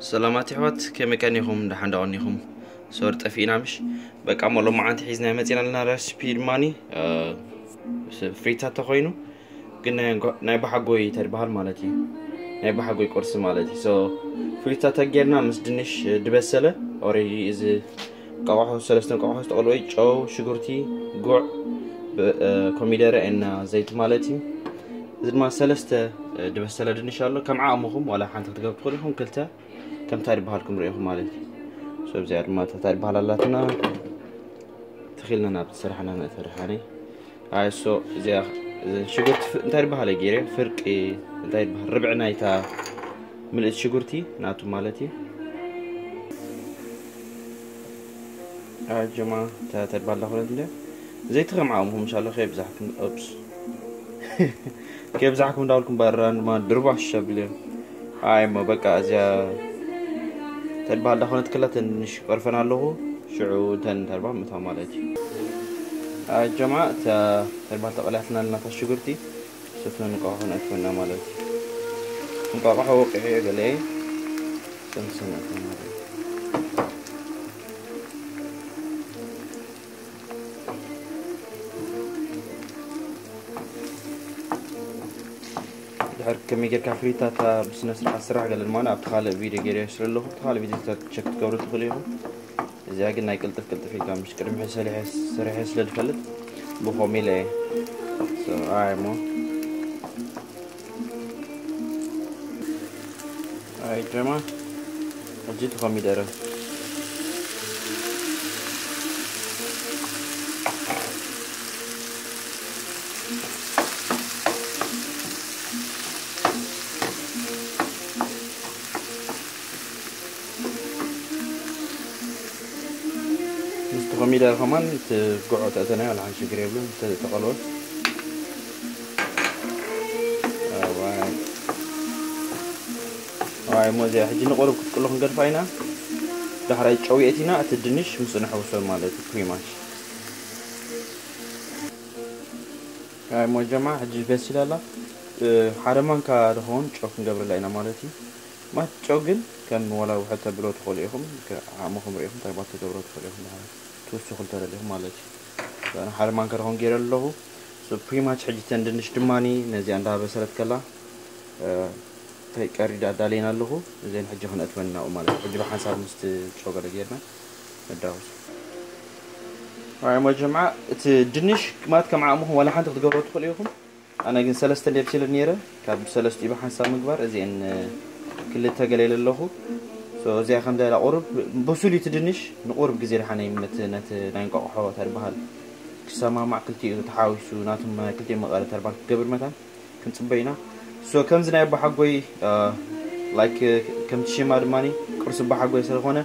ሰላማት ኣሕዋት፣ ከመይ ቀኒኹም? ደሓን ዶ ቀኒኹም? ሶሪ ጠፊእና ምሽ? በቃ፣ እሞ ሎማዓንቲ ሒዝና መፂና ኣለና። ረሲፒ ድማኒ፣ እ፣ ስ-፣ ፍሪታ ተኾይኑ፣ ግን ናይ እንኳ-፣ ናይ በሓጎይ ተድበሃል ማለት እዩ። ናይ በሓጎይ ቁርሲ ማለት እዩ። ሶ፣ ፍሪታ ተጌርና ምስ ድንሽ፣ እ፣ ድበሰለ፣ ኦሬዲ እዚ እንቋቑሖ፣ ሰለስተ እንቋቑሖ ዝተቐልወ፣ ጨው፣ ሽጉርቲ፣ ጉዕ፣ ብ-፣ እ፣ ኮሚደረ እና ዘይቲ ማለት እዩ። እዚ ድማ ሰለስተ፣ እ፣ ድበሰለ ድንሽ ኣሎ። ከም ዓቕምኹም ዋላ ሓንቲ ክትገብሩ ትኽእሉ ኢኹም፣ ክልተ። ከምታ ድበሃልኩም ርኢኹም ማለት እዩ። ሶ፣ እዚኣ ድማ እታ ድበሃል ኣላትና። ተኺልና ናብ ስራሕና ንእተርሓኒ። ኣይ፣ ሶ፣ እዚኣ፣ እዚ ሽጉርቲ ፍ-፣ እንታይ ድበሃል ገይረ? ፍርቂ፣ እንታይ ድበሃል? ርብዒ ናይታ ምልእቲ ሽጉርቲ ናቱ ማለት እዩ። ኣይ፣ ጀማ፣ እታ ተድባላ ኮነት እንደ ዘይትኸም ዓቕምኹም፣ ኢንሻላህ፣ ከየብዛሕኩም፣ ኦፕስ። ከየብዛሕኩም እንዳበልኩም ባራ ድማ ድርባሽ ሸብል እዮም። ኣይ፣ እሞ በቃ፣ እዚኣ ተድባል ዳኾነት ክላ ትንሽ ቀርፈን ኣለኹ። ሽዑ እተን ተድባል ምእታው ማለት እዩ። ኣይ፣ ጀማ፣ እታ ተድባል ተቐላትና ኣለና፣ እታ ሽጉርቲ፣ ስፍን እንቋቑሖ ነእትወና ማለት እዩ። እንቋቑሖ ወቂዐ ገለ ሰምሰም ነእትወና ማለት እዩ። ድሕር ከመይ ጌርካ ፍሪታታ ብስነ ስርዓት ስራሕ ገለ ድማ ኣብቲ ካልእ ቪድዮ ገይረ ስለ ኣለኹ፣ ኣብቲ ካልእ ቪድዮታት ቸክ ክትገብሩ ትኽእሉ ኢኹም። እዚኣ ግን ናይ ቅልጥፍ ቅልጥፍ ኢልካ፣ ምሽ ቅድሚ ሕጂ ሰሪሐ፣ ሰሪሐ ስለ ዝፈልጥ ብኸምኡ ኢለ እየ። So፣ ኣይ እሞ፣ ኣይ ጀማ፣ ሕጂ እቲ ኮሚደረ። ምስቲ ኮሚደረ ከማን እቲ ጉዖ ተእተናዮ፣ ወላ ሓንቲ ሽግር የብሉን፣ ተተቐልወ። ኣዋይ። ኣዋይ፣ እሞ እዚኣ ሕጂ ንቑሩብ ክትቅሎ ክንገድፋ ኢና። ዳሕራይ ጨው የእቲና፣ እቲ ድንሽ ምስኡ ንሕውሶ ማለት እዩ፣ ፕሪማሽ። ኣይ፣ እሞ ጀማ፣ ሕጂ በሲላ ኣላ። እ፣ ሓደ ማንካ ዝኸውን ጨው ክንገብረላ ኢና ማለት እዩ። ማት ጨው ግን ከም ወላ ውሕድ ተብሎ ትኽእሉ ኢኹም፣ ከ-፣ ዓቕምኹም ርኢኹም እንታይ ባት ትገብሮ ትኽእሉ ኢኹም፣ ድሓር ትውስኹ እንተደሊኹም ማለት እዩ። ኣነ ሓደ ማንካ ዝኸውን ገይረ ኣለኹ። So፣ ፕሪማች ሕጂ ተን ድንሽ ድማኒ ነዚኣ እንዳበሰለት ከላ፣ እ፣ እንታይ ቀሪዳ ኣዳለየና ኣለኹ። እዘን ሕጂ ክነእትወን እናኡ ማለት እዩ። ሕጂ ብሓንሳብ ምስቲ ጨው ገለ ጌርና ነዳውስ። ኣይ፣ እሞ ጀምዓ፣ እቲ ድንሽ ማት ከም ዓቕምኹም ዋላ ሓንቲ ክትገብሮ ትኽእሉ ኢኹም። ኣነ ግን ሰለስተ እንደ ኣብሲለ ነይረ፣ ካብ ሰለስቲኡ ብሓንሳብ ምግባር እዚአን ክልተ ገለ ኢለ ኣለኹ። So፣ እዚኣ ከም ደላ ቁሩብ ብሱል እዩ እቲ ድንሽ፣ ንቁሩብ ግዜ ደሓነ ይመት ነቲ ናይ እንቋቑሖ ተርባሃል ክሰማማዕ ክልቲኡ ተሓዊሱ ናቶም ክልቲኡ መቐረ ተርባል ክገብር መታን ክንጽበ ኢና። So፣ ከምዚ ናይ ኣባሓጎይ፣ እ፣ ላይክ፣ ከምቲ ሽማ ድማኒ ቁርሲ ኣባሓጎይ ስለኾነ፣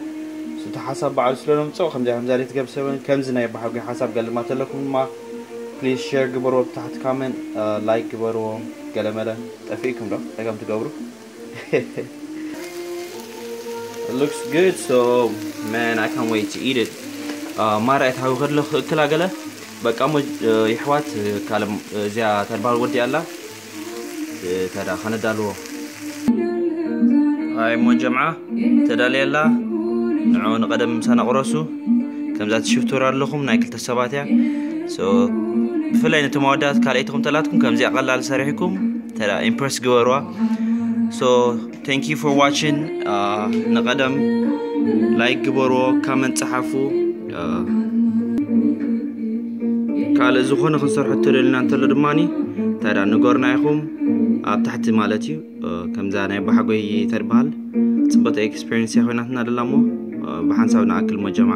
እቲ ሓሳብ በዓሉ ስለ ዘምጽኦ፣ ከምዚኣ ከምዚኣ ዘይትገብር ሰብ እውን፣ ከምዚ ናይ ኣባሓጎይ ሓሳብ ገልማ ተለኩም ድማ፣ ፕሊዝ ሼር ግበርዎ፣ ብታሕቲ ካመንት፣ እ፣ ላይክ ግበርዎ። ገለመለ ጠፊእኩም ዶ? ጸገም ትገብሩ? It looks good, so man, I can't wait to eat it. እ፣ ማራ እታ ሃዊ ከድሎ ክእክላ ገለ፣ በቃ እሞ፣ እ፣ ይሕዋት፣ እ፣ ካልም፣ እ፣ እዚኣ ተድባል ወዲኣ ኣላ። እ፣ ተዳ ከነዳልዎ። ኣይ እሞ ጀምዓ ተዳልያ ኣላ። ንዑ ንቐደም ምሳና ቁረሱ። ከምዛ ትሽፍቱ ኣለኹም ናይ ክልተ ሰባት እያ። So፣ ብፍላይ ነቶም ኣወዳት ካልኣይትኹም ተላትኩም ከምዚኣ ቀላል ሰሪሕኩም ተዳ ኢምፕረስ ግበርዋ። So፣ thank you for watching። አ፣ ንቐደም ላይክ ግበርዎ፣ ካመንት ጸሓፉ። አ፣ ካልእ ዝኾነ ክንሰርሖ እተደልና እንተሎ ድማኒ እንታይ ደኣ ንገሩና ኢኹም ኣብ ታሕቲ ማለት እዩ። እ፣ ከምዛ ናይ ባሕጎይ ተድበሃል ጽቡቕቲ ኤክስፔሪንስ እያ ኮይናትና ደላ እሞ፣ እ፣ ብሓንሳብ ንኣክል እሞ ጀማ።